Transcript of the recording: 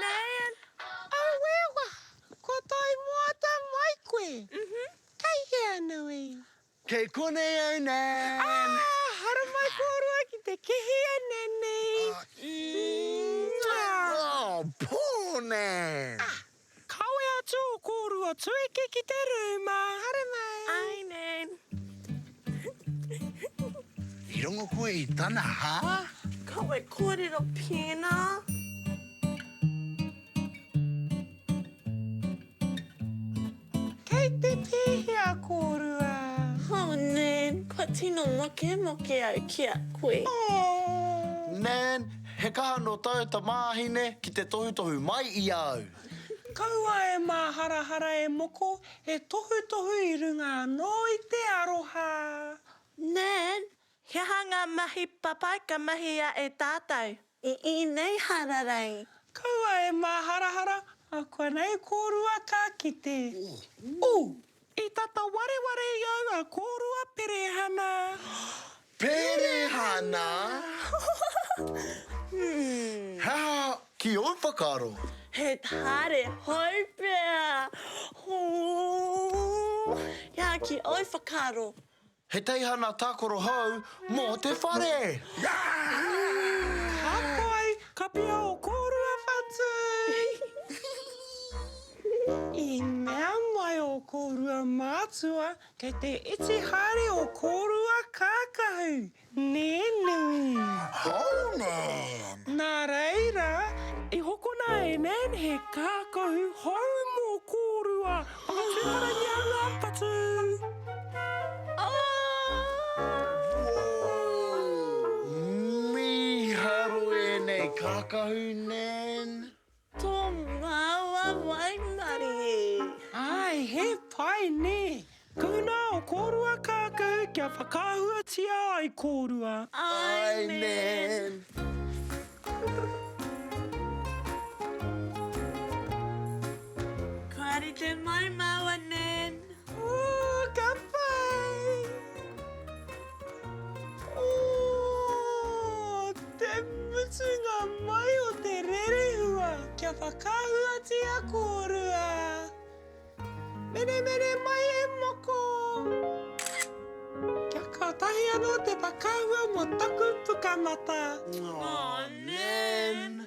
Nan. Auewa! Kua tae moata mai koe. Kei hea Nui? Kei konei au Nan. Ah, haramai kōrua ki te kihi a Nanny. Oh, poor Nan. Ah, kawe atu o kōrua tueke ki te rūma. Haramai. Ai, Nan. I rongo koe i tana hā? Kawe kōrero pēnā. Kei te pēhea kōrua? Oh Nan, kua tino mokemoke au ki a koe. Oh. Nan, he kaha nō tāu tamāhine ki te tohutohu mai i a au. Kaua e māharahara e moko, he tohutohu i runga anō i te aroha. Nan, he aha ngā mahi papai ka mahia e tātou i ēnei hararei? Kaua e māharahara, akuanei kōrua ka kite. Ooh! I tata wareware i au a kōrua perehana. Perehana? He aha ki ōu whakaaro? He tare hou pea! Hoo! He aha ki ōu whakaaro? He teihana tākaro hou mō te whare! Ka pai, kapia o kōrua whatu! I mea mai o kōrua mātua kei te iti haere o kōrua kākahu, nē Nui? Oh Nan! Nā reira, i hokona e Nan he kākahu hou mō kōrua. Whakatūparangia ngā whatu! Whoa! Mīharo ēnei kākahu, Nan! Tō māua waimarie! Āe, he pai, nē? Kuhuna o kōrua kākahu kia whakaahuatia ai kōrua. Āe, Nan! Kua rite mai māua, Nan. Ooh, ka pai! Ooh, te mutunga mai o te rerehua kia whakaahuatia kōrua. Menemene mai e moko! Kia kātahi anō te whakaahua mō taku pukamata. Oh, Nan!